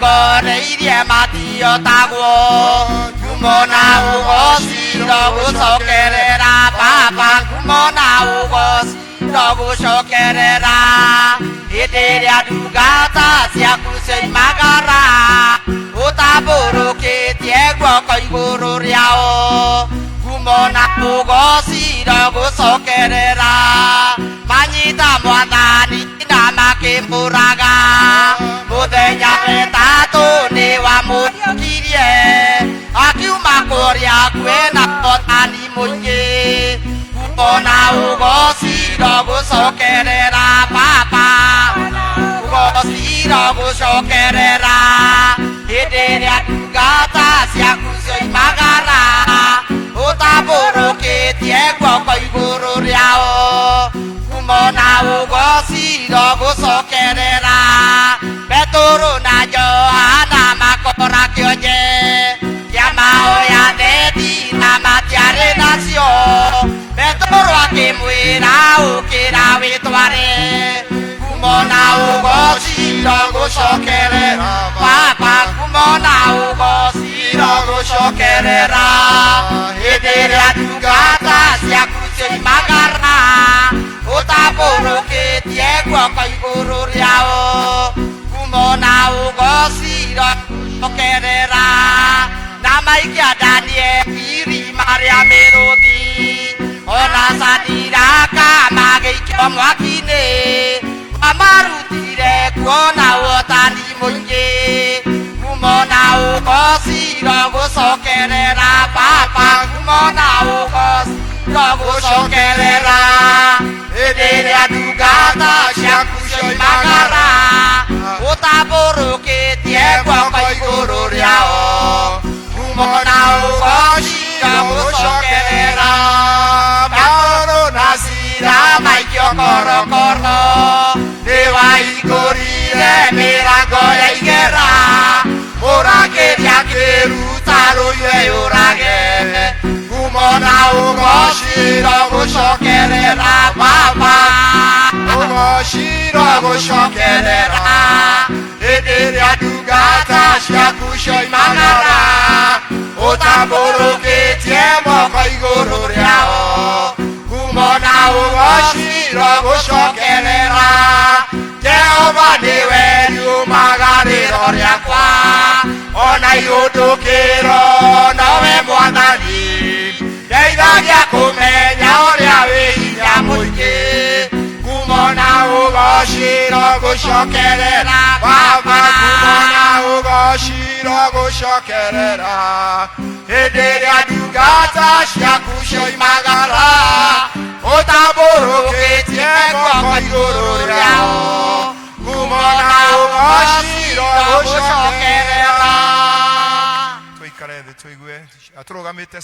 Matongoreirie matiotagwo ngumo na ũgoci gũcokerera baba ngumo na ũgoci gũcokerera hĩndĩ ĩrĩa ndungata ciaku cioimagara ũtambũrũkĩtie guoko igũrũ rĩao ngumo na ũgoci gũcokerera manyita mwathani na makĩmũraga mũthenya wetatũ nĩ wamũriũkirie akiuma kũrĩa kwĩna ũhotani mũingĩ ngumo na ũgoci gũcokerera baba ũgoci gũcokerera hĩndĩ ĩrĩa ndungata ciaku cioimagara ũtambũrũkĩtie guoko igũrũ rĩao ngumo na ũgoci gũcokerera Petũrũ na Johana makora kĩonje kĩa mahoya thendi na matiarĩ nacio Petũrũ akĩmwĩra ũkĩra wĩtware ngumo na ũgoci gũcokerera baba ngumo na ũgoci gũcokerera hĩndĩ ĩrĩa ndungata ciaku cioimagara ũtambũrũkĩtie guoko igũrũ rĩao ngumo na ũgoci gũcokerera na maikia Danieli marĩa mĩrũthi ona Sadiraka magĩikio mwaki-inĩ wamarutire kuona ũhotani mũingĩ ngumo na ũgoci gũcokerera baba ngumo na ũgoci gũcokerera hĩndĩ ĩrĩa ndungata ciaku cioimagara ũtambũrũkĩtie guoko igũrũ rĩao ngumo na ũgoci gũcokerera Paulo na Sila maikio korokoro nĩwahingũrire mĩrango ya igera mũrangĩri akĩruta rũhiũ eyũrage ngumo na ũgoci gũcokerera baba ũgoci gũcokerera hĩndĩ ĩrĩa ndungata ciaku cioimagara ũtambũrũkĩtie moko igũrũ rĩao ngumo na ũgoci gũcokerera Jehova nĩwe riumagarĩro rĩakwa ona ihũndũkĩro nowe mwathani ndeithagia kũmenya ũrĩa wĩ hinya mũingĩ ngumo na ũgoci gũcokerera baba ngumo na ũgoci gũcokerera hĩndĩ ĩrĩa ndungata ciaku cioimagara ũtambũrũkĩtie guoko igũrũ rĩao ngumo na ũgoci gũcokerera Tũikare thĩ tũigue atũrũgamĩte.